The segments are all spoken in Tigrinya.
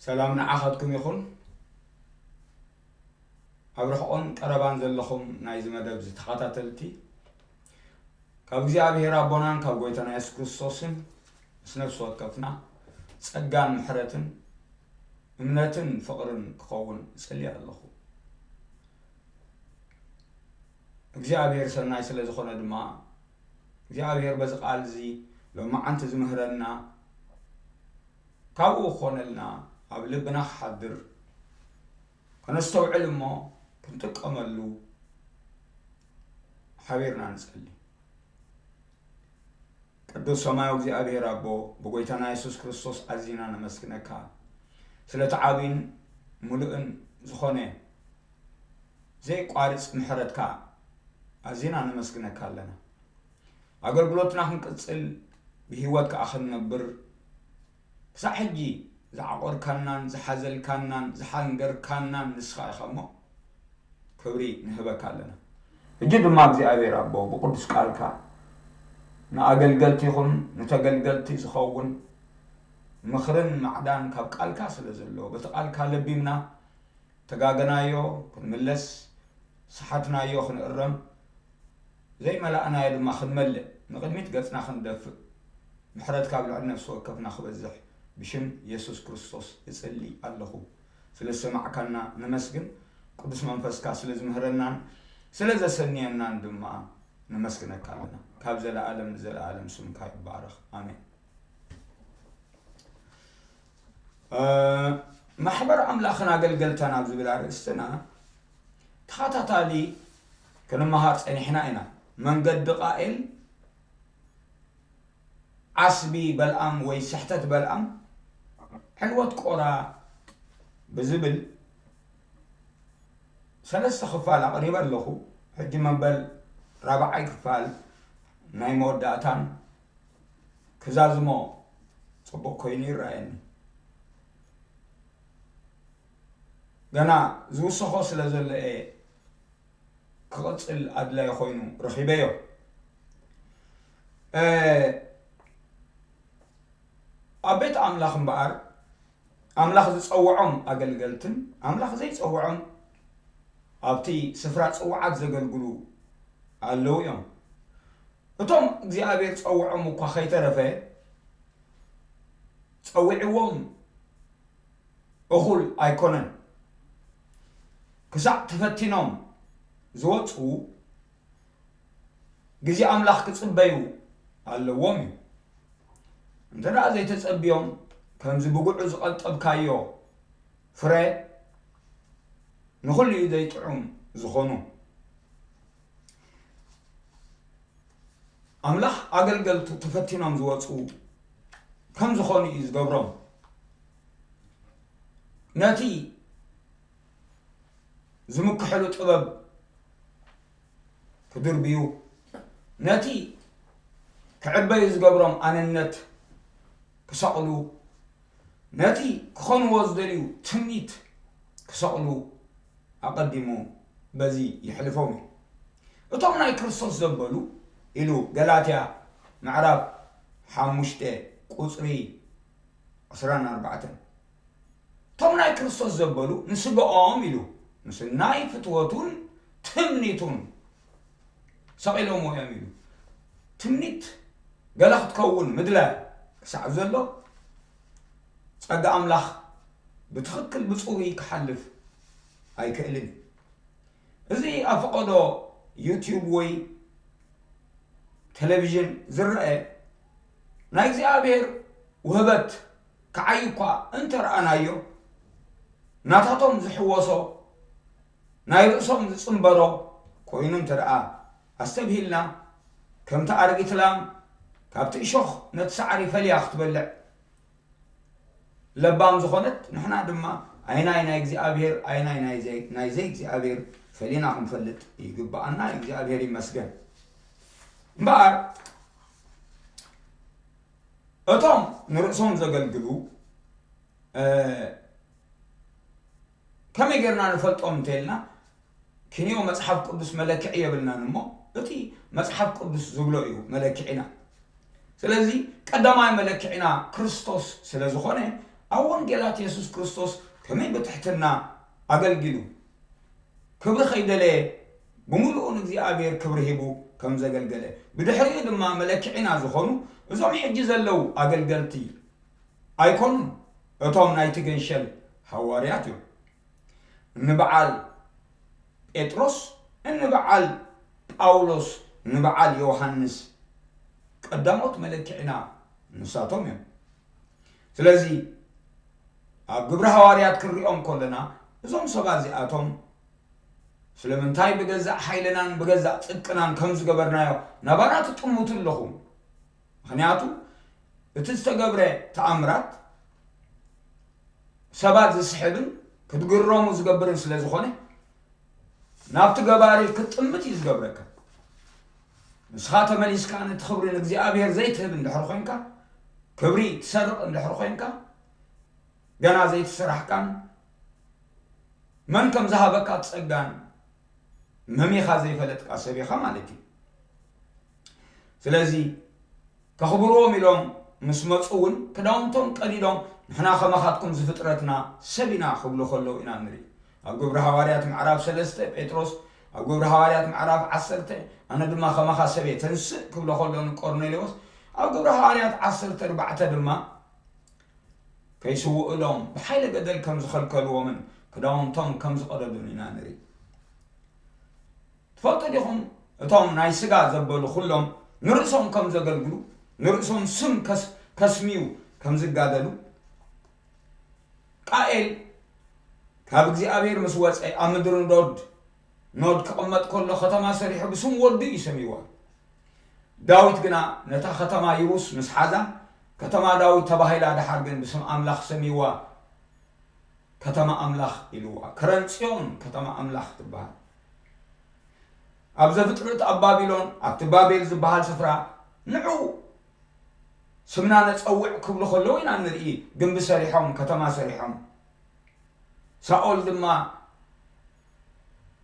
ሰላም ንዓኻትኩም ይኹን። ኣብ ርሕቆን ቀረባን ዘለኹም ናይዚ መደብ እዚ ተኸታተልቲ፣ ካብ እግዚኣብሔር ኣቦናን ካብ ጎይታና የሱስ ክርስቶስን ምስ ነፍሲ ወከፍና ጸጋን ምሕረትን እምነትን ፍቕርን ክኸውን እጽሊ ኣለኹ። እግዚኣብሔር ሰናይ ስለ ዝኾነ ድማ፣ እግዚኣብሔር በዚ ቃል እዚ ሎማዓንቲ ዝምህረና፣ ካብኡ ክኾነልና፣ ኣብ ልብና ክሓድር፣ ከነስተውዕል እሞ ክንጥቀመሉ ሓቢርና ንጸሊ። ቅዱስ ሰማያዊ እግዚኣብሔር ኣቦ፣ ብጎይታና የሱስ ክርስቶስ ኣዚና ነመስግነካ። ስለቲ ዓቢን ምሉእን ዝኾነ ዘይቋርጽ ምሕረትካ ኣዚና ነመስግነካ ኣለና። ኣገልግሎትና ክንቅጽል፣ ብህይወት ከኣ ክንነብር፣ ክሳዕ ሕጂ ዝዓቖርካናን ዝሓዘልካናን ዝሓንገርካናን ንስኻ ኢኻ እሞ፣ ክብሪ ንህበካ ኣለና። ሕጂ ድማ እግዚኣብሔር ኣቦ፣ ብቅዱስ ቃልካ ንኣገልገልቲ ይኹን ንተገልገልቲ ዝኸውን ምኽርን ማዕዳን ካብ ቃልካ ስለ ዘሎ፣ በቲ ቃልካ ለቢምና ተጋገናዮ ክንምለስ፣ ሰሓትናዮ ክንእረም፣ ዘይመላእናዮ ድማ ክንመልእ፣ ንቕድሚት ገጽና ክንደፍእ፣ ምሕረትካ ኣብ ልዕሊ ነፍሲ ወከፍና ክበዝሕ ብሽም የሱስ ክርስቶስ እጽሊ ኣለኹ። ስለ ዝሰማዕካና ነመስግን። ቅዱስ መንፈስካ ስለ ዝምህረናን ስለ ዘሰንየናን ድማ ነመስግነካ ኣለና። ካብ ዘለኣለም ንዘለኣለም ስምካ ይባረኽ። ኣሜን። እ፣ ማሕበር ኣምላኽን ኣገልገልታን ኣብ ዝብል ኣርእስትና ተኸታታሊ ክንመሃር ጸኒሕና ኢና። መንገዲ ቃኤል፣ ዓስቢ በልኣም ወይ ስሕተት በልኣም፣ ዕልወት ቆራ ብዝብል ሰለስተ ክፋል ኣቕሪበ ኣለኹ። ሕጂ መበል ራብዓይ ክፋል ናይ መወዳእታን ክዛዝሞ ጽቡቕ ኮይኑ ይረኣየኒ። ገና ዝውስኾ ስለ ዘሎ እየ ክቕጽል ኣድላዪ ኮይኑ ረኺበዮ። እ፣ ኣብ ቤት ኣምላኽ እምበኣር፣ ኣምላኽ ዝጸውዖም ኣገልገልትን ኣምላኽ ዘይጸውዖም ኣብቲ ስፍራ ጽውዓት ዘገልግሉ ኣለዉ እዮም። እቶም እግዚኣብሔር ጸውዖም እኳ ከይተረፈ፣ ጸዊዕዎም እኹል ኣይኮነን። ክሳዕ ተፈቲኖም ዝወጹ፣ ግዜ ኣምላኽ ክጽበዩ ኣለዎም እዩ። እንተ ደኣ ዘይተጸብዮም፣ ከምዚ ብጉዑ ዝቐንጠብካዮ ፍረ ንኹሉ እዩ ዘይጥዑም ዝኾኑ። ኣምላኽ ኣገልገልቱ ተፈቲኖም ዝወጹ ከም ዝኾኑ እዩ ዝገብሮም። ነቲ ዝምክሕሉ ጥበብ ክድርብዩ፣ ነቲ ክዕበዩ ዝገብሮም ኣነነት ክሰቕሉ፣ ነቲ ክኾንዎ ዝደልዩ ትምኒት ክሰቕሉ ኣቐዲሙ በዚ የሕልፎም እዩ። እቶም ናይ ክርስቶስ ዘበሉ ኢሉ ገላትያ ምዕራፍ ሓሙሽተ ቁጽሪ ዕስራን ኣርባዕተን። እቶም ናይ ክርስቶስ ዘበሉ ንስጋኦም ኢሉ ምስናይ ፍትወቱን ትምኒቱን ሰቒሎምዎ እዮም ኢሉ። ትምኒት ገለ ክትከውን ምድላይ ክሳዕ ዘሎ ጸጋ ኣምላኽ ብትኽክል ብጽሩይ ክሓልፍ ኣይክእልን እዩ። እዚ ኣብ ፈቐዶ ዩትዩብ ወይ ቴሌቪዥን ዝረአ ናይ እግዚኣብሔር ውህበት ክዓይ እኳ እንተ ረኣናዮ፣ ናታቶም ዝሕወሶ፣ ናይ ርእሶም ዝጽንበሮ ኮይኑ እንተ ደኣ ኣስተብሂልና፣ ከምቲ ኣረጊት ላም ካብቲ እሾኽ ነቲ ሳዕሪ ፈልያ ክትበልዕ ለባም ዝኾነት፣ ንሕና ድማ ኣይናይ ናይ እግዚኣብሔር ኣይናይ ናይ ዘይ-፣ ናይ ዘይእግዚኣብሔር ፈሊና ክንፈልጥ ይግብኣና። እግዚኣብሔር ይመስገን። እምበኣር እቶም ንርእሶም ዘገልግሉ፣ እ፣ ከመይ ጌርና ንፈልጦም እንተኢልና፣ ክንዮ መጽሓፍ ቅዱስ መለክዒ የብልናን እሞ፣ እቲ መጽሓፍ ቅዱስ ዝብሎ እዩ መለክዒና። ስለዚ ቀዳማይ መለክዒና ክርስቶስ ስለ ዝኾነ፣ ኣብ ወንጌላት የሱስ ክርስቶስ ከመይ ብትሕትና ኣገልጊሉ፣ ክብሪ ከይደለየ ብምሉኡ ንእግዚኣብሔር ክብሪ ሂቡ ከም ዘገልገለ፣ ብድሕሪኡ ድማ መለክዒና ዝኾኑ እዞም ሕጂ ዘለዉ ኣገልገልቲ ኣይኮኑን፣ እቶም ናይቲ ገንሸል ሃዋርያት እዮም። ንበዓል ጴጥሮስ፣ ንበዓል ጳውሎስ፣ ንበዓል ዮሃንስ ቀዳሞት መለክዒና ንሳቶም እዮም። ስለዚ ኣብ ግብሪ ሃዋርያት ክንሪኦም ከለና እዞም ሰባት እዚኣቶም ስለምንታይ ብገዛእ ሓይልናን ብገዛእ ጽድቅናን ከም ዝገበርናዮ ናባና ትጥምቱ ኣለኹም። ምኽንያቱ እቲ ዝተገብረ ተኣምራት ሰባት ዝስሕብን ክትግረሙ ዝገብርን ስለ ዝኾነ ናብቲ ገባሪ ክትጥምት እዩ ዝገብረካ። ንስኻ ተመሊስካ ነቲ ክብሪ ንእግዚኣብሔር ዘይትህብ እንድሕር ኮይንካ፣ ክብሪ ትሰርቕ እንድሕር ኮይንካ፣ ገና ዘይተሰራሕካን መን ከም ዝሃበካ ጸጋን መሚኻ ዘይፈለጥካ ሰብ ኢኻ ማለት እዩ። ስለዚ ከኽብርዎም ኢሎም ምስ መጹ እውን ክዳውንቶም ቀዲዶም፣ ንሕና ከማኻትኩም ዝፍጥረትና ሰብ ኢና ክብሉ ከለዉ ኢና ንርኢ። ኣብ ግብሪ ሃዋርያት ምዕራፍ ሰለስተ ጴጥሮስ፣ ኣብ ግብሪ ሃዋርያት ምዕራፍ ዓሰርተ ኣነ ድማ ከማኻ ሰብ እየ ተንስእ ክብሎ ከሎ ንቆርኔሌዎስ፣ ኣብ ግብሪ ሃዋርያት ዓሰርተ ኣርባዕተ ድማ ከይስውእሎም ብሓይለ ገደል ከም ዝኸልከልዎምን ክዳውንቶም ከም ዝቐደዱን ኢና ንርኢ። ትፈልጡ ዲኹም? እቶም ናይ ስጋ ዘበሉ ኩሎም ንርእሶም ከም ዘገልግሉ፣ ንርእሶም ስም ከስ-፣ ከስምዩ ከም ዝጋደሉ፣ ቃኤል ካብ እግዚኣብሔር ምስ ወጸ ኣብ ምድሪ ኖድ፣ ኖድ ክቕመጥ ከሎ ከተማ ሰሪሑ ብስም ወዱ እዩ ሰምይዋ። ዳዊት ግና ነታ ከተማ ይቡስ ምስ ሓዛ፣ ከተማ ዳዊት ተባሂላ፣ ደሓር ግን ብስም ኣምላኽ ሰምይዋ፣ ከተማ ኣምላኽ ኢልዋ። ከረን ጽዮን ከተማ ኣምላኽ ትበሃል። ኣብ ዘፍጥረት ኣብ ባቢሎን፣ ኣብቲ ባቤል ዝበሃል ስፍራ፣ ንዑ ስምና ነጸውዕ ክብሉ ከለዉ ኢና ንርኢ፣ ግንቢ ሰሪሖም፣ ከተማ ሰሪሖም። ሳኦል ድማ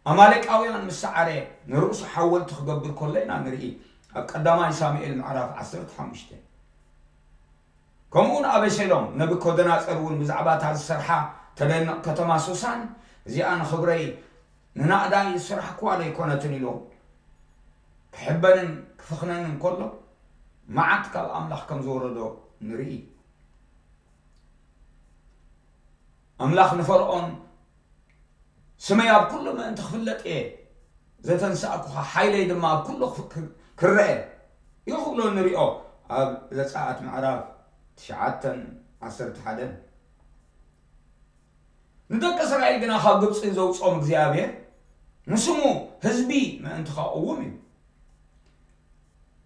ኣማሌቃውያን ምስ ሰዓረ ንርእሱ ሓወልቲ ክገብር ከሎ ኢና ንርኢ፣ ኣብ ቀዳማይ ሳሙኤል ምዕራፍ ዓሰርተ ሓሙሽተ። ከምኡውን ኣቤሴሎም፣ ነብኮደናጸር እውን ብዛዕባ እታ ዝሰርሓ ተደንቕ ከተማ ሱሳን፣ እዚኣ ንኽብረይ ንናእዳይ ዝሰራሕክዋ ዶ ኣይኮነትን ኢሉ ክሕበንን ክፍኽነንን ከሎ፣ መዓት ካብ ኣምላኽ ከም ዝወረዶ ንርኢ። ኣምላኽ ንፈርዖን፣ ስመይ ኣብ ኩሉ ምእንቲ ክፍለጥ እየ ዘተንሳእኩኻ፣ ሓይለይ ድማ ኣብ ኩሉ ክፍ-፣ ክ-፣ ክረአ እዩ ክብሎ ንሪኦ ኣብ ዘጸኣት ምዕራፍ ትሽዓተን ዓሰርተ ሓደን። ንደቂ እስራኤል ግና ካብ ግብጺ ዘውጾም እግዚኣብሔር፣ ንስሙ ህዝቢ ምእንቲ ከቕውም እዩ።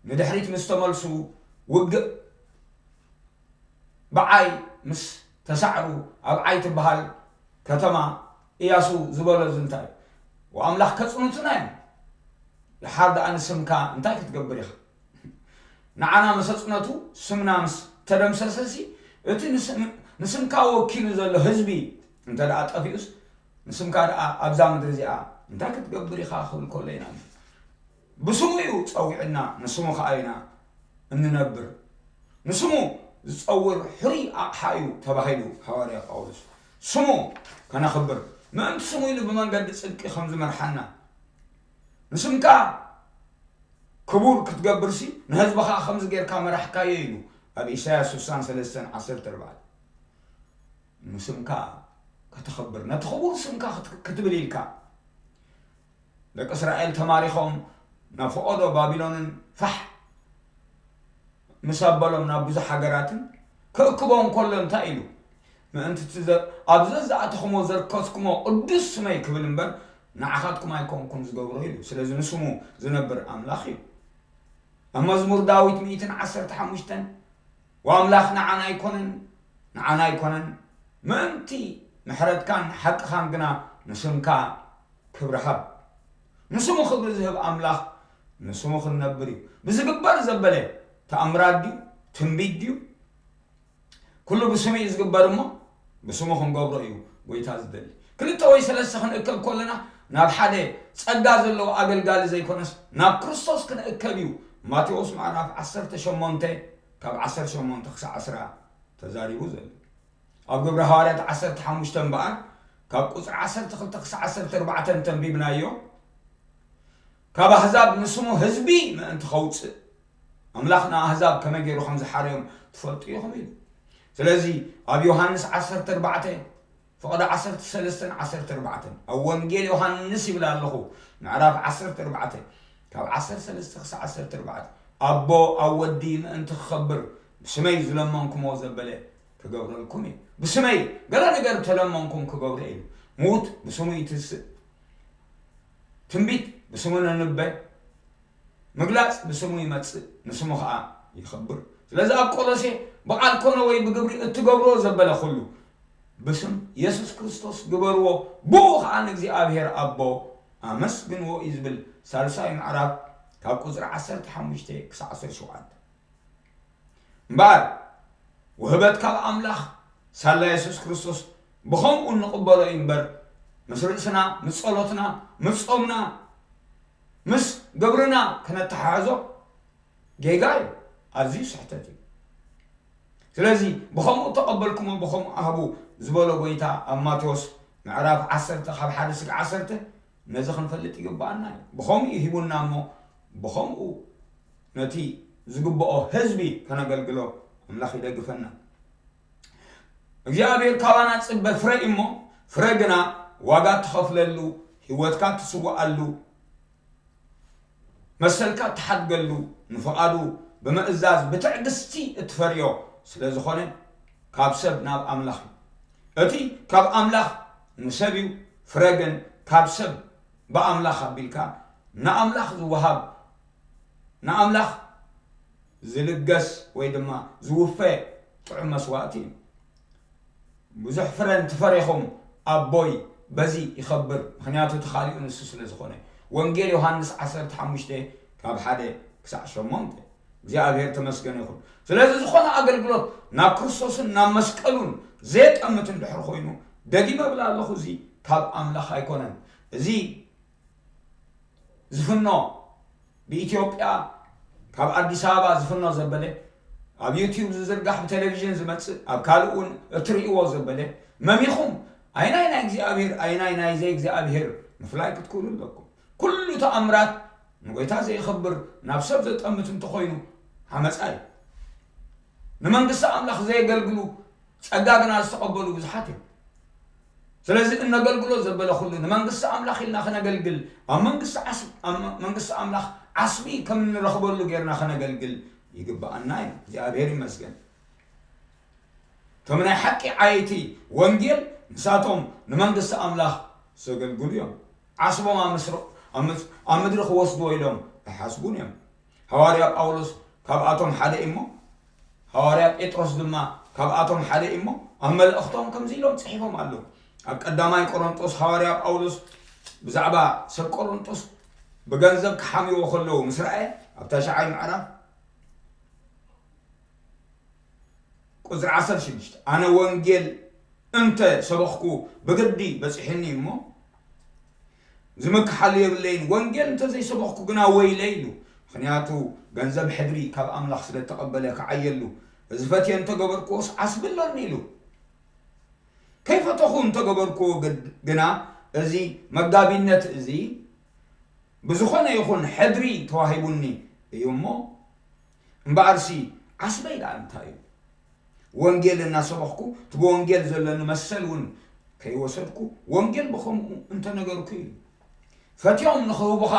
ንድሕሪት ምስ ተመልሱ፣ ውግእ ብዓይ ምስ ተሳዕሩ፣ ኣብ ዓይ ትበሃል ከተማ እያሱ ዝበሎ እዚ እንታይ እዩ? ወኣምላኽ ከጽንቱና እዮም። ደሓር ደኣ ንስምካ እንታይ ክትገብር ኢኻ? ንዓና ምስ ኣጽነቱ፣ ስምና ምስ ተደምሰሰሲ፣ እቲ ንስም-፣ ንስምካ ወኪሉ ዘሎ ህዝቢ እንተ ደኣ ጠፊኡስ፣ ንስምካ ደኣ ኣብዛ ምድሪ እዚኣ እንታይ ክትገብር ኢኻ ክብል ከሎ ኢና። ብስሙ እዩ ጸዊዕና፣ ንስሙ ኸኣ ኢና እንነብር። ንስሙ ዝጸውር ሕሩይ ኣቕሓ እዩ ተባሂሉ ሃዋርያ ጳውሎስ። ስሙ ከነኽብር፣ ምእንቲ ስሙ ኢሉ ብመንገዲ ጽድቂ ከም ዝመርሓና። ንስምካ ክቡር ክትገብርሲ፣ ንህዝብኻ ከምዚ ጌርካ መራሕካዮ ኢሉ ኣብ ኢሳያስ ስሳን ሰለስተን ዓሰርተ ኣርባዕተ። ንስምካ ከተኽብር፣ ነቲ ክቡር ስምካ ክት-፣ ክትብል ኢልካ። ደቂ እስራኤል ተማሪኾም ናብ ፈቐዶ ባቢሎንን ፋሕ ምስ ኣበሎም ናብ ብዙሕ ሃገራትን ክእክቦም ከሎ እንታይ ኢሉ? ምእንቲ እቲ ዘ-፣ ኣብ ዘዝኣተኹሞ ዘርከስኩሞ ቅዱስ ስመይ ክብል እምበር፣ ንዓኻትኩም ኣይኮንኩን ዝገብሮ ኢሉ። ስለዚ ንስሙ ዝነብር ኣምላኽ እዩ። ኣብ መዝሙር ዳዊት ሚእትን ዓሰርተ ሓሙሽተን፣ ወኣምላኽ ንዓና ኣይኮነን፣ ንዓና ኣይኮነን፣ ምእንቲ ምሕረትካን ሓቅኻን ግና ንስምካ ክብሪ ሃብ። ንስሙ ክብሪ ዝህብ ኣምላኽ ንስሙ ክንነብር እዩ። ብዝግበር ዘበለ ተኣምራት ድዩ? ትንቢት ድዩ? ኩሉ ብስሙ እዩ ዝግበር እሞ ብስሙ ክንገብሮ እዩ ጎይታ ዝደሊ። ክልተ ወይ ሰለስተ ክንእከብ ከለና ናብ ሓደ ጸጋ ዘለዎ ኣገልጋሊ ዘይኮነስ ናብ ክርስቶስ ክንእከብ እዩ። ማቴዎስ ምዕራፍ ዓሰርተ ሸሞንተ ካብ ዓሰርተ ሸሞንተ ክሳዕ ዕስራ ተዛሪቡ ዘሎ። ኣብ ግብረ ሃዋርያት ዓሰርተ ሓሙሽተ እምበኣር፣ ካብ ቁጽሪ ዓሰርተ ክልተ ክሳዕ ዓሰርተ ኣርባዕተ እንተንቢብናዮ፣ ካብ ኣህዛብ ንስሙ ህዝቢ ምእንቲ ኸውጽእ፣ ኣምላኽ ንኣህዛብ ከመይ ገይሩ ከም ዝሓረዮም ትፈልጡ ኢኹም ኢሉ። ስለዚ ኣብ ዮሃንስ ዓሰርተ ኣርባዕተ፣ ፍቕዲ ዓሰርተ ሰለስተን ዓሰርተ ኣርባዕተን፣ ኣብ ወንጌል ዮሃንስ ይብል ኣለኹ፣ ምዕራፍ ዓሰርተ ኣርባዕተ፣ ካብ ዓሰርተ ሰለስተ ክሳብ ዓሰርተ ኣርባዕተ፣ ኣቦ ኣብ ወዲ ምእንቲ ክኸብር፣ ብስመይ ዝለመንኩሞ ዘበለ ክገብረልኩም እዩ። ብስመይ ገለ ነገር ተለመንኩም ክገብሮ እዩ። ምዉት ብስሙ ይትስእ። ትንቢት ብስሙ ነንበ። ምግላጽ ብስሙ ይመጽእ፣ ንስሙ ኸኣ ይኸብር። ስለዚ ኣብ ቆሎሴ ብቓል ኮነ ወይ ብግብሪ እትገብርዎ ዘበለ ኹሉ ብስም የሱስ ክርስቶስ ግበርዎ፣ ብኡ ኸኣ ንእግዚኣብሔር ኣቦ ኣመስግንዎ እዩ ዝብል ሳልሳይ ምዕራፍ ካብ ቁጽሪ ዓሰርተ ሓሙሽተ ክሳዕ ዓሰርተ ሸውዓተ። እምበኣር ውህበት ካብ ኣምላኽ ሳላ የሱስ ክርስቶስ ብኸምኡ እንቕበሎ እዩ እምበር፣ ምስ ርእስና፣ ምስ ጸሎትና፣ ምስ ጾምና፣ ምስ ግብርና ከነተሓሕዞ ጌጋ እዩ። ኣዝዩ ስሕተት እዩ። ስለዚ ብኸምኡ ተቐበልኩሞ ብኸምኡ ኣህቡ ዝበሎ ጎይታ ኣብ ማቴዎስ ምዕራፍ ዓሰርተ ካብ ሓደ ስግ ዓሰርተ ነዚ ክንፈልጥ ይግብኣና እዩ። ብኸምኡ ሂቡና እሞ ብኸምኡ ነቲ ዝግብኦ ህዝቢ ከነገልግሎ ኣምላኽ ይደግፈና። እግዚኣብሔር ካባና ጽበ ፍረ እዩ እሞ ፍረ ግና ዋጋ ትኸፍለሉ፣ ህይወትካ ትስውኣሉ፣ መሰልካ ትሓድገሉ፣ ንፍቓዱ ብምእዛዝ ብትዕግስቲ እትፈርዮ ስለ ዝኾነ ካብ ሰብ ናብ ኣምላኽ እዩ። እቲ ካብ ኣምላኽ ንሰብ እዩ፣ ፍረ ግን ካብ ሰብ ብኣምላኽ ኣቢልካ ንኣምላኽ ዝወሃብ፣ ንኣምላኽ ዝልገስ ወይ ድማ ዝውፈ ጥዑም መስዋእቲ እዩ። ብዙሕ ፍረ እንትፈሬኹም ኣቦይ በዚ ይኸብር፣ ምኽንያቱ ተኻሊኡ ንሱ ስለ ዝኾነ። ወንጌል ዮሃንስ ዓሰርተ ሓሙሽተ ካብ ሓደ ክሳዕ ሸሞንተ። እግዚኣብሔር ተመስገነ ይኹን። ስለዚ ዝኾነ ኣገልግሎት ናብ ክርስቶስን ናብ መስቀሉን ዘየጠምት እንድሕር ኮይኑ፣ ደጊመ እብላ ኣለኹ፣ እዚ ካብ ኣምላኽ ኣይኮነን። እዚ ዝፍኖ ብኢትዮጵያ ካብ ኣዲስ ኣበባ ዝፍኖ ዘበለ፣ ኣብ ዩቲዩብ ዝዝርጋሕ ብቴሌቪዥን ዝመጽእ፣ ኣብ ካልእ እውን እትርእይዎ ዘበለ፣ መሚኹም ኣይናይ ናይ እግዚኣብሔር ኣይናይ ናይ ዘይእግዚኣብሔር ምፍላይ ክትክእሉ ኣለኩም። ኩሉ ተኣምራት ንጎይታ ዘየኽብር ናብ ሰብ ዘጠምት እንተኾይኑ ዓመጻ እዩ። ንመንግስቲ ኣምላኽ ዘየገልግሉ ጸጋ ግና ዝተቐበሉ ብዙሓት እዮም። ስለዚ እነገልግሎ ዘበለ ኩሉ ንመንግስቲ ኣምላኽ ኢልና ከነገልግል፣ ኣብ መንግስቲ ዓስ-፣ ኣብ መንግስቲ ኣምላኽ ዓስቢ ከም እንረኽበሉ ጌርና ከነገልግል ይግብኣና እዩ። እግዚኣብሔር ይመስገን። እቶም ናይ ሓቂ ዓየይቲ ወንጌል ንሳቶም ንመንግስቲ ኣምላኽ ዘገልግሉ እዮም። ዓስቦም ኣብ ምስሮ-፣ ኣብ ምድ-፣ ኣብ ምድሪ ክወስድዎ ኢሎም ኣይሓስቡን እዮም። ሃዋርያ ጳውሎስ ካብኣቶም ሓደ እሞ፣ ሃዋርያ ጴጥሮስ ድማ ካብኣቶም ሓደ እሞ፣ ኣብ መልእኽቶም ከምዚ ኢሎም ጽሒፎም ኣለዉ። ኣብ ቀዳማይ ቆሮንጦስ ሃዋርያ ጳውሎስ ብዛዕባ ሰብ ቆሮንጦስ ብገንዘብ ክሓምይዎ ከለዉ ምስ ረኣየ፣ ኣብ ታሽዓይ ምዕራፍ ቁጽሪ ዓሰርተ ሽዱሽተ፣ ኣነ ወንጌል እንተ ሰበኽኩ ብግዲ በጺሑኒ እሞ፣ ዝምክሓሉ የብለይን። ወንጌል እንተ ዘይሰበኽኩ ግና ወይለይ ኢሉ። ምኽንያቱ ገንዘብ ሕድሪ ካብ ኣምላኽ ስለ እተቐበለ ክዓየሉ፣ እዚ ፈትየ እንተ ገበርክዎስ ዓስቢ ኣሎኒ ኢሉ። ከይፈተኹ እንተ ገበርክዎ ግድ-፣ ግና እዚ መጋቢነት እዚ ብዝኾነ ይኹን ሕድሪ ተዋሂቡኒ እዩ እሞ፣ እምበኣርሲ ዓስበይ ደኣ እንታይ እዩ? ወንጌል እናሰበኽኩ፣ እቲ ብወንጌል ዘለኒ መሰል እውን ከይወሰድኩ፣ ወንጌል ብኸምኡ እንተነገርኩ እዩ። ፈትዮም ንኽህቡኻ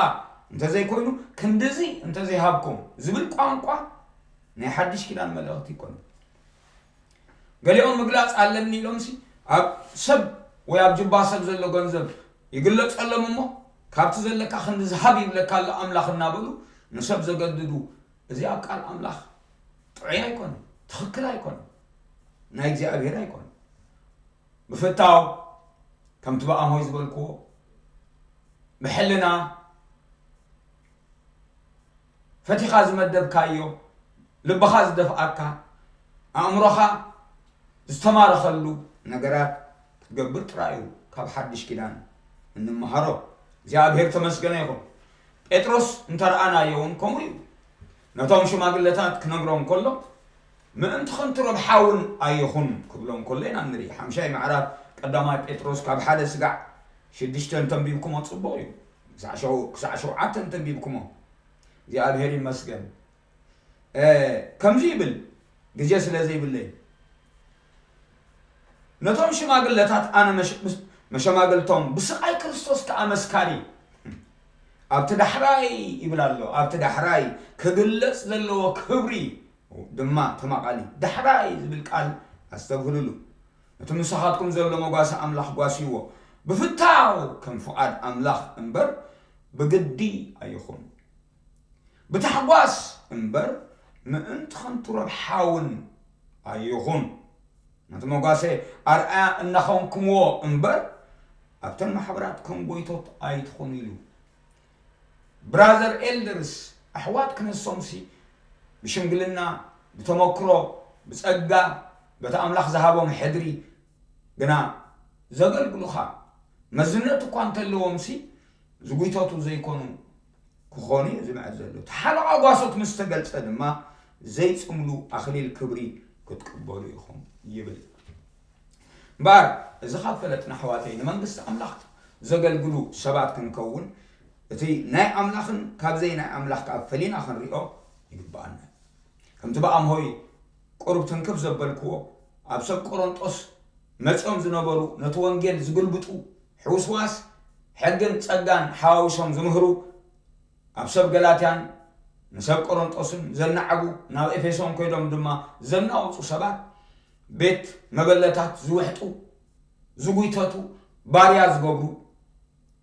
እንተዘይኮይኑ፣ ክንድዚ እንተዘይሃብኩም ዝብል ቋንቋ ናይ ሓድሽ ኪዳን መልእኽቲ ይኮነ። ገሊኦም ምግላጽ ኣለኒ ኢሎምሲ፣ ኣብ ሰብ ወይ ኣብ ጅባ ሰብ ዘሎ ገንዘብ ይግለጸሎም እሞ፣ ካብቲ ዘለካ ክንዲ ዝሃብ ይብለካ ኣሎ ኣምላኽ እናበሉ ንሰብ ዘገድዱ፣ እዚ ኣብ ቃል ኣምላኽ ጥዑይ ኣይኮነን፣ ትኽክል ኣይኮነን፣ ናይ እግዚኣብሔር ኣይኮነን። ብፍታው ከምቲ ብኣሞይ ዝበልክዎ፣ ብሕልና ፈቲኻ ዝመደብካዮ፣ ልብኻ ዝደፍኣካ፣ ኣእምሮኻ ዝተማረኸሉ ነገራት ክትገብር ጥራይ እዩ ካብ ሓድሽ ኪዳን እንመሃሮ። እግዚኣብሔር ተመስገነ ይኹን። ጴጥሮስ እንተረኣናዮ እውን ከምኡ እዩ። ነቶም ሽማግለታት ክነግሮም ከሎ፣ ምእንቲ ከንቱ ረብሓ እውን ኣይኹን ክብሎ እንከሎ ኢና ንርኢ። ሓምሻይ ምዕራፍ ቀዳማይ ጴጥሮስ ካብ ሓደ ስጋዕ ሽዱሽተ እንተንቢብኩሞ ጽቡቕ እዩ። ክሳዕ ሸው-፣ ክሳዕ ሸውዓተ እንተንቢብኩሞ። እግዚኣብሔር ይመስገን። እ፣ ከምዚ ይብል፣ ግዜ ስለ ዘይብለይ። ነቶም ሽማግለታት ኣነ መሽ-፣ መሸማግልቶም፣ ብስቓይ ክርስቶስ ከኣ መስካሪ። ኣብቲ ዳሕራይ ይብል ኣሎ፣ ኣብቲ ዳሕራይ ክግለጽ ዘለዎ ክብሪ ድማ ተማቓሊ። ዳሕራይ ዝብል ቃል ኣስተብህልሉ። ነቲ ምሳኻትኩም ዘሎ መጓሰ ኣምላኽ ጓስይዎ። ብፍታው ከም ፍቓድ ኣምላኽ እምበር ብግዲ ኣይኹን። ብታሕጓስ እምበር ምእንቲ ከንቱ ረብሓ እውን ኣይኹን። ነቲ መጓሰ ኣርኣያ እናኾንኩምዎ እምበር ኣብተን ማሕበራት ከም ጎይቶት ኣይትኹኑ ኢሉ። ብራዘር ኤልደርስ፣ ኣሕዋት ክነሶምሲ ብሽምግልና፣ ብተመክሮ፣ ብጸጋ፣ በቲ ኣምላኽ ዝሃቦም ሕድሪ ግና ዘገልግሉኻ መዝነት እኳ እንተለዎምሲ ዝጉይተቱ ዘይኮኑ ክኾኑ እዩ ዝምዕድ ዘሎ። እቲ ሓለቓ ጓሶት ምስ ተገልጸ ድማ ዘይጽምሉ ኣኽሊል ክብሪ ክትቅበሉ ኢኹም ይብል። እምበኣር እዚ ካብ ፈለጥና ኣሕዋተይ ንመንግስቲ ኣምላኽ ዘገልግሉ ሰባት ክንከውን እቲ ናይ ኣምላኽን ካብ ዘይ ናይ ኣምላኽ ከኣ ፈሊና ክንሪኦ ይግብኣና። ከምቲ ብኣምሆይ ቁሩብ ትንክፍ ዘበልክዎ ኣብ ሰብ ቆሮንጦስ መጺኦም ዝነበሩ ነቲ ወንጌል ዝግልብጡ ሕውስዋስ ሕግን ጸጋን ሓዋዊሶም ዝምህሩ ኣብ ሰብ ገላትያን ንሰብ ቆሮንጦስን ዘናዕጉ ናብ ኤፌሶን ኮይዶም ድማ ዘናወጹ ሰባት ቤት መበለታት ዝውሕጡ ዝጉይተቱ ባርያ ዝገብሩ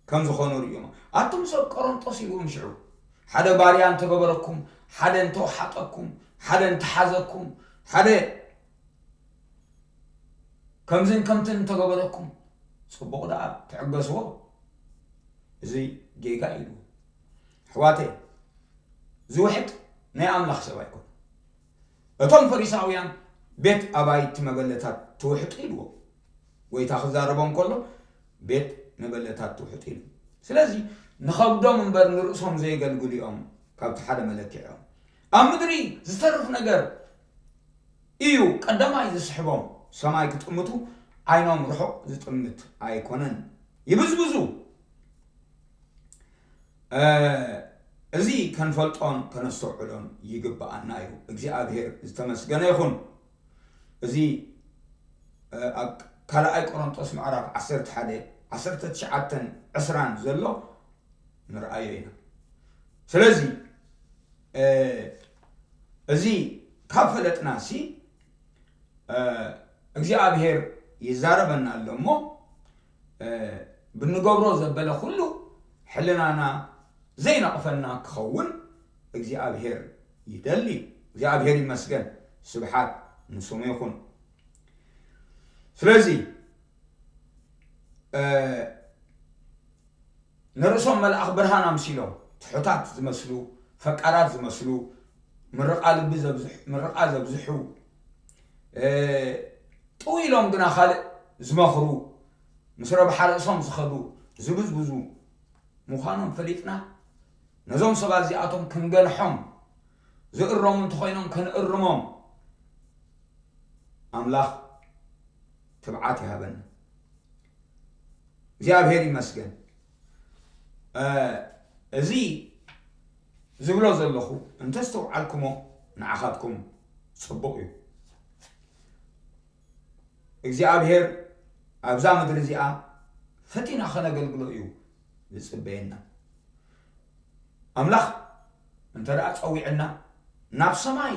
ከም ዝኾኑ ርእዮም። ኣቱም ሰብ ቆሮንጦስ ኢልዎም ሽዑ ሓደ ባርያ እንተገበረኩም ሓደ እንተወሓጠኩም ሓደ እንተሓዘኩም ሓደ ከምዝን ከምትን እንተገበረኩም ጽቡቕ ደኣ ትዕገስዎ። እዚ ጌጋ ኢሉ ኣሕዋተይ ዝውሕጥ ናይ ኣምላኽ ሰብ ኣይኮነ። እቶም ፈሪሳውያን ቤት ኣባይቲ መበለታት ትውሕጡ ኢልዎ። ጎይታ ክዛረቦም ከሎ ቤት መበለታት ትውሕጡ ኢሉ። ስለዚ ንኸብዶም እምበር ንርእሶም ዘየገልግሉ እዮም። ካብቲ ሓደ መለክዕኦም ኣብ ምድሪ ዝተርፍ ነገር እዩ ቀዳማይ ዝስሕቦም። ሰማይ ክጥምቱ ዓይኖም ርሑቕ ዝጥምት ኣይኮነን። ይብዝብዙ። እዚ ከንፈልጦን ከነስተውዕሎን ይግብኣና እዩ። እግዚኣብሔር ዝተመስገነ ይኹን። እዚ ኣብ ካልኣይ ቆሮንጦስ ምዕራፍ ዓሰርተ ሓደ፣ ዓሰርተ ትሽዓተን ዕስራን ዘሎ ንርኣዮ ኢና። ስለዚ እዚ ካብ ፈለጥና ሲ እግዚኣብሔር ይዛረበና ኣሎ እሞ ብንገብሮ ዘበለ ኩሉ ሕልናና ዘይነቕፈና ክኸውን እግዚኣብሔር ይደሊ። እግዚኣብሔር ይመስገን፣ ስብሓት ንስሙ ይኹን። ስለዚ ንርእሶም መልኣኽ ብርሃን ኣምሲሎም ትሑታት ዝመስሉ፣ ፈቃራት ዝመስሉ፣ ምርቓ ልቢ ዘብዝሑ፣ ምርቓ ዘብዝሑ፣ ጥው ኢሎም ግና ካልእ ዝመኽሩ፣ ምስ ረብሓ ርእሶም ዝኸዱ፣ ዝብዝብዙ ምዃኖም ፈሊጥና ነዞም ሰባት እዚኣቶም ክንገንሖም፣ ዝእረሙ እንተኾይኖም ክንእርሞም ኣምላኽ ትብዓት ይሃበና። እግዚኣብሔር ይመስገን። እዚ ዝብሎ ዘለኹ እንተስተውዓልኩሞ ንዓኻትኩም ጽቡቕ እዩ። እግዚኣብሔር ኣብዛ ምድሪ እዚኣ ፈቲና ከነገልግሎ እዩ ዝጽበየና። ኣምላኽ እንተ ደኣ ጸዊዕና ናብ ሰማይ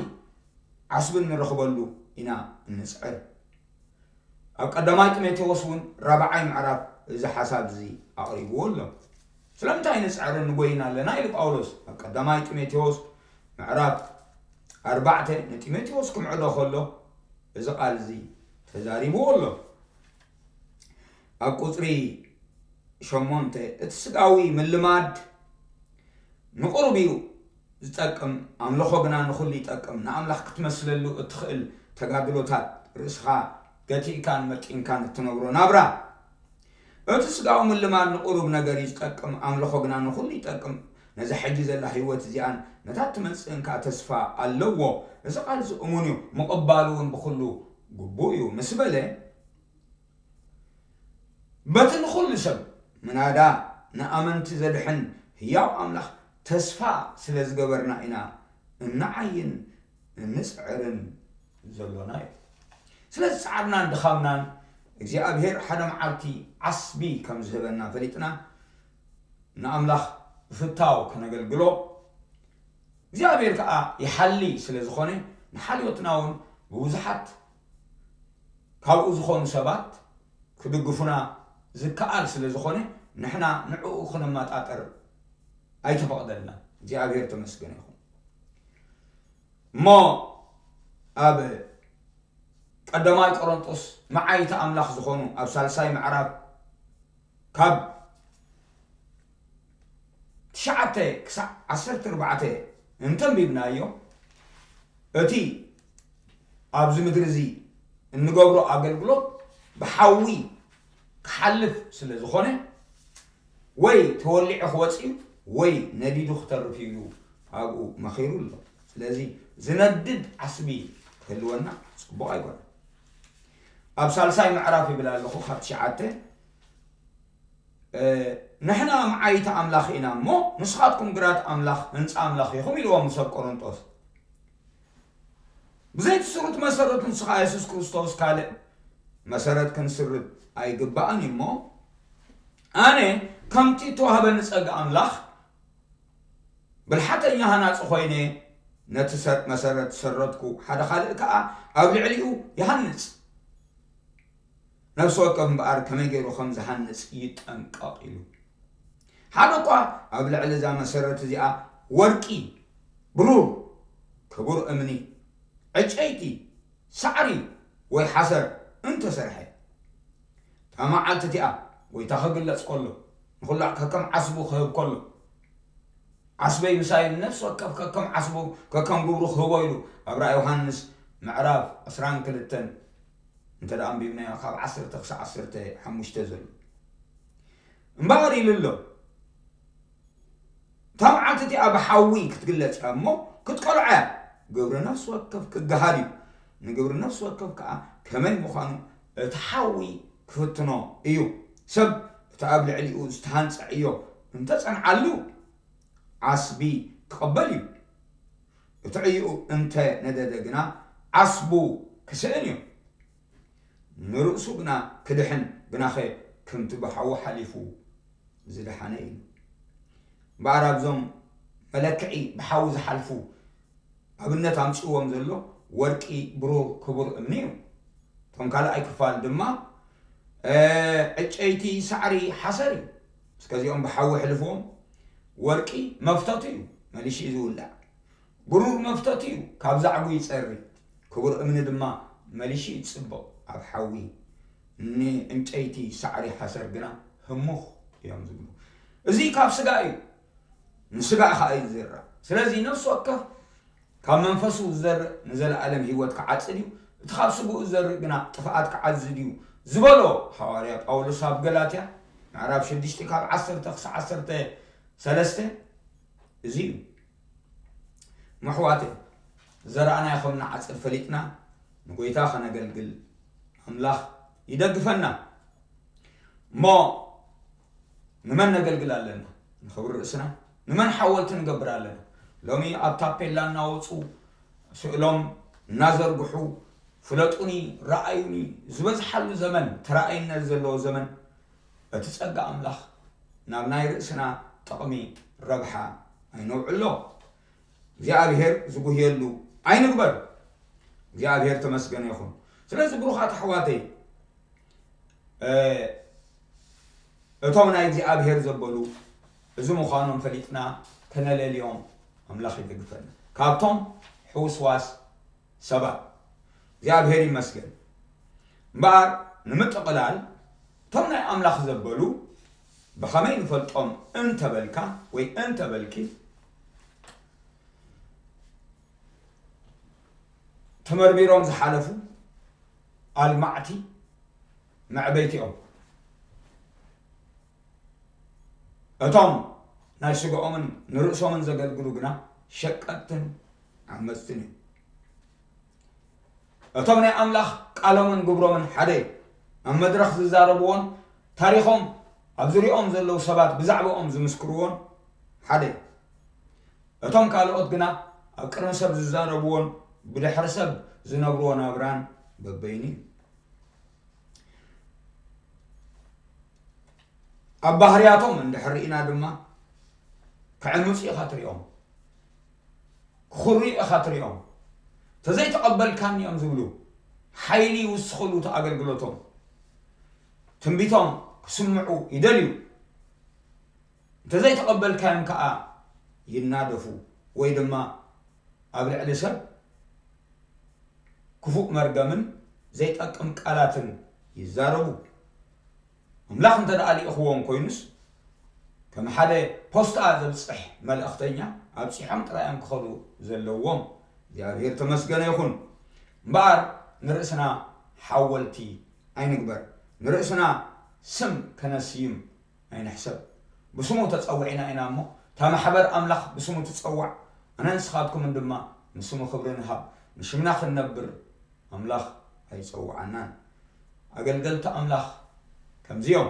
ዓስቢ እንረኽበሉ ኢና እንጽዕር። ኣብ ቀዳማይ ጢሞቴዎስ እውን ራብዓይ ምዕራፍ እዚ ሓሳብ እዚ ኣቕሪብዎ ኣሎ። ስለምንታይ ንጽዕር ንጎይና ኣለና ኢሉ ጳውሎስ ኣብ ቀዳማይ ጢሞቴዎስ ምዕራፍ ኣርባዕተ ንጢሞቴዎስ ክምዕዶ ከሎ እዚ ቃል እዚ ተዛሪብዎ ኣሎ። ኣብ ቁጽሪ ሸሞንተ እቲ ስጋዊ ምልማድ ንቑሩብ እዩ ዝጠቅም፣ ኣምልኾ ግና ንኹሉ ይጠቅም። ንኣምላኽ ክትመስለሉ እትኽእል ተጋድሎታት ርእስኻ ገቲእካን መጢንካን እትነብሮ ናብራ። እቲ ስጋዊ ምልማድ ንቑሩብ ነገር እዩ ዝጠቅም፣ ኣምልኾ ግና ንኹሉ ይጠቅም። ነዛ ሕጂ ዘላ ህይወት እዚኣን ነታ ትመጽእን ከኣ ተስፋ ኣለዎ። እዚ ቃል እዚ እሙን እዩ፣ ምቕባሉ እውን ብኹሉ ግቡእ እዩ ምስ በለ፣ በቲ ንኹሉ ሰብ ምናዳ ንኣመንቲ ዘድሕን ህያው ኣምላኽ ተስፋ ስለ ዝገበርና ኢና እንዓይን እንጽዕርን ዘሎና እዩ። ስለዚ ጻዕርናን ድኻምናን እግዚኣብሔር ሓደ መዓልቲ ዓስቢ ከም ዝህበና ፈሊጥና ንኣምላኽ ብፍታው ከነገልግሎ እግዚኣብሔር ከኣ ይሓሊ ስለ ዝኾነ ንሓልዮትና እውን ብብዙሓት ካብኡ ዝኾኑ ሰባት ክድግፉና ዝከኣል ስለ ዝኾነ ንሕና ንዕኡ ክነመጣጠር ኣይተፈቕደልና። እግዚኣብሔር ተመስገነ ይኹን። እሞ ኣብ ቀዳማይ ቆሮንጦስ መዓይቲ ኣምላኽ ዝኾኑ ኣብ ሳልሳይ ምዕራፍ ካብ ትሽዓተ ክሳዕ ዓሰርተ ኣርባዕተ እንተንቢብናዮ እቲ ኣብዚ ምድሪ እዚ እንገብሮ ኣገልግሎት ብሓዊ ክሓልፍ ስለ ዝኾነ ወይ ተወሊዑ ክወፅእ እዩ ወይ ነዲዱ ክተርፍ እዩ ኢሉ ኣብኡ መኺሩ ኣሎ። ስለዚ ዝነድድ ዓስቢ ክህልወና ፅቡቕ ኣይኮነን። ኣብ ሳልሳይ ምዕራፍ ይብል ኣለኹ ካብ ትሽዓተ ንሕና መዓይቲ ኣምላኽ ኢና እሞ ንስኻትኩም ግራት ኣምላኽ ህንፃ ኣምላኽ ኢኹም ኢልዎም ንሰብ ቆሮንጦስ። ብዘይቲ ስሩት መሰረት ንስኻ የሱስ ክርስቶስ ካልእ መሰረት ክንስርት ኣይግባእን እዩ እሞ ኣነ ከምቲ እተዋህበኒ ጸጋ ኣምላኽ ብልሓተኛ ሃናጺ ኮይነ ነቲ መሰረት ሰረትኩ፣ ሓደ ካልእ ከኣ ኣብ ልዕሊኡ ይሃንጽ። ነፍሲ ወከፍ እምበኣር ከመይ ገይሩ ከም ዝሃንጽ ይጠንቀቕ ኢሉ። ሓደ እኳ ኣብ ልዕሊ እዛ መሰረት እዚኣ ወርቂ፣ ብሩር፣ ክቡር እምኒ፣ ዕጨይቲ፣ ሳዕሪ ወይ ሓሰር እንተሰርሐ፣ እታ መዓልቲ እቲኣ ጎይታ ክግለጽ ከሎ፣ ንኹሉ ከከም ዓስቡ ክህብ ከሎ፣ ዓስበይ ምሳይ ነፍሲ ወከፍ ከከም ዓስቡ ከከም ግብሩ ክህቦ ኢሉ ኣብ ራእይ ዮሃንስ ምዕራፍ ዕስራን ክልተን እንተ ደኣ ኣንቢብናዮ ካብ ዓሰርተ ክሳብ ዓሰርተ ሓሙሽተ ዘሎ እምበኣር ኢሉ ኣሎ። እታ መዓልቲ እቲኣ ብሓዊ ክትግለጽ እያ እሞ ክትቀልዖ እያ። ግብሪ ነፍሲ ወከፍ ክገሃድ እዩ። ንግብሪ ነፍሲ ወከፍ ከኣ ከመይ ምዃኑ እቲ ሓዊ ክፍትኖ እዩ። ሰብ እቲ ኣብ ልዕሊኡ ዝተሃንጸ ዕዮ እንተጸንዓሉ ዓስቢ ክቕበል እዩ። እቲ ዕዮኡ እንተ ነደደ ግና ዓስቡ ክስእን እዩ። ንርእሱ ግና ክድሕን ግናኸ ከምቲ ብሓዊ ሓሊፉ ዝደሓነ እዩ። እምበኣር ኣብዞም መለክዒ ብሓዊ ዝሓልፉ ኣብነት ኣምጺእዎም ዘሎ ወርቂ፣ ብሩር፣ ክቡር እምኒ እዩ። እቶም ካልኣይ ክፋል ድማ ዕጨይቲ፣ ሳዕሪ፣ ሓሰር እዩ። እስከዚኦም ብሓዊ ሕልፍዎም። ወርቂ መፍተቱ እዩ፣ መሊሹ እዩ ዝውላዕ። ብሩር መፍተቱ እዩ፣ ካብ ዛዕጉ ይጸሪ። ክቡር እምኒ ድማ መሊሹ ይጽብቕ ኣብ ሓዊ። ንዕንጨይቲ፣ ሳዕሪ፣ ሓሰር ግና ህሙኽ እዮም ዝብሉ። እዚ ካብ ስጋ እዩ፣ ንስጋ ኸኣ እዩ ዝዝራእ። ስለዚ ነፍሲ ወከፍ ካብ መንፈሱ ዝዘርእ ንዘለኣለም ህይወት ክዓጽድ እዩ፣ እቲ ካብ ስግኡ ዝዘርእ ግና ጥፍኣት ክዓዝድ እዩ ዝበሎ ሃዋርያ ጳውሎስ ኣብ ገላትያ ምዕራፍ ሽዱሽተ ካብ ዓሰርተ ክሳብ ዓሰርተ ሰለስተ እዚ እዩ። መሕዋተ ዘራእናዮ ከም ንዓጽድ ፈሊጥና ንጎይታ ከነገልግል ኣምላኽ ይደግፈና። እሞ ንመን ነገልግል ኣለና? ንኽብሪ ርእስና ንመን ሓወልቲ ንገብር ኣለና? ሎሚ ኣብ ታፔላ እናወፁ ስእሎም እናዘርግሑ ፍለጡኒ ረኣዩኒ ዝበዝሓሉ ዘመን፣ ተረኣይነት ዘለዎ ዘመን፣ እቲ ጸጋ ኣምላኽ ናብ ናይ ርእስና ጥቕሚ ረብሓ ኣይነውዕሎ። እግዚኣብሔር ዝጉህየሉ ኣይንግበር። እግዚኣብሔር ተመስገነ ይኹን። ስለዚ ብሩኻት ኣሕዋተይ እቶም ናይ እግዚኣብሔር ዘበሉ እዚ ምዃኖም ፈሊጥና ከነለልዮም ኣምላኽ ይደግፈና ካብቶም ሕውስዋስ ሰባት። እግዚኣብሔር ይመስገን። እምበኣር ንምጥቕላል እቶም ናይ ኣምላኽ ዘበሉ ብኸመይ ንፈልጦም እንተበልካ ወይ እንተበልኪ ተመርሚሮም ዝሓለፉ ኣልማዕቲ መዕበይቲኦም እቶም ናይ ስግኦምን ንርእሶምን ዘገልግሉ ግና ሸቀጥትን ዓመፅትን እዮም። እቶም ናይ ኣምላኽ ቃሎምን ግብሮምን ሓደ እዩ። ኣብ መድረኽ ዝዛረብዎን ታሪኾም ኣብ ዙሪኦም ዘለዉ ሰባት ብዛዕባኦም ዝምስክርዎን ሓደ እዩ። እቶም ካልኦት ግና ኣብ ቅድሚ ሰብ ዝዛረብዎን ብድሕሪ ሰብ ዝነብርዎ ናብራን በበይኑ እዩ። ኣብ ባህርያቶም እንድሕር ርኢና ድማ ክዕምፁ ኢኻ ትሪኦም፣ ክኹርዩ ኢኻ ትሪኦም። ተዘይተቐበልካኒ እዮም ዝብሉ፣ ሓይሊ ይውስኽሉ እቲ ኣገልግሎቶም። ትንቢቶም ክስምዑ ይደልዩ። እንተዘይተቐበልካዮም ከዓ ይናደፉ ወይ ድማ ኣብ ልዕሊ ሰብ ክፉእ መርገምን ዘይጠቅም ቃላትን ይዛረቡ። ኣምላኽ እንተ ደኣ ልኢኽዎም ኮይኑስ ከም ሓደ ፖስታ ዘብፅሕ መልእኽተኛ ኣብፂሖም ጥራይ እዮም ክኸዱ ዘለዎም። እግዚኣብሔር ተመስገነ ይኹን። እምበኣር ንርእስና ሓወልቲ ኣይንግበር፣ ንርእስና ስም ከነስይም ኣይንሕሰብ። ብስሙ ተጸዊዕና ኢና እሞ፣ እታ ማሕበር ኣምላኽ ብስሙ ትጸዋዕ፣ ኣነ ንስኻትኩምን ድማ ንስሙ ክብሪ ንሃብ። ንሽምና ክንነብር ኣምላኽ ኣይጸውዓናን። ኣገልገልቲ ኣምላኽ ከምዚ እዮም።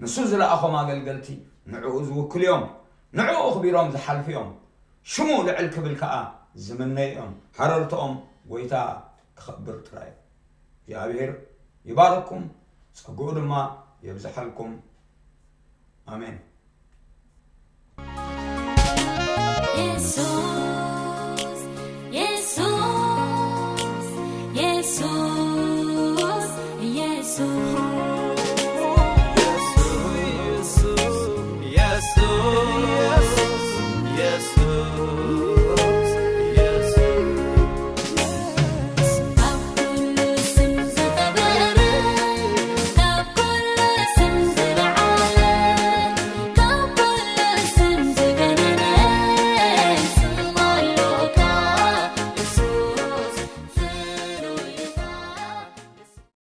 ንሱ ዝለኣኾም ኣገልገልቲ ንዕኡ ዝውክሉ እዮም። ንዕኡ ኣኽቢሮም ዝሓልፉ እዮም። ሽሙ ልዕል ክብል ከኣ ዝምነዩ እዮም። ሃረርትኦም ጐይታ ክኸብር ጥራይ እዩ። እግዚኣብሔር ይባርኩም፣ ጸግኡ ድማ የብዝሓልኩም። ኣሜን።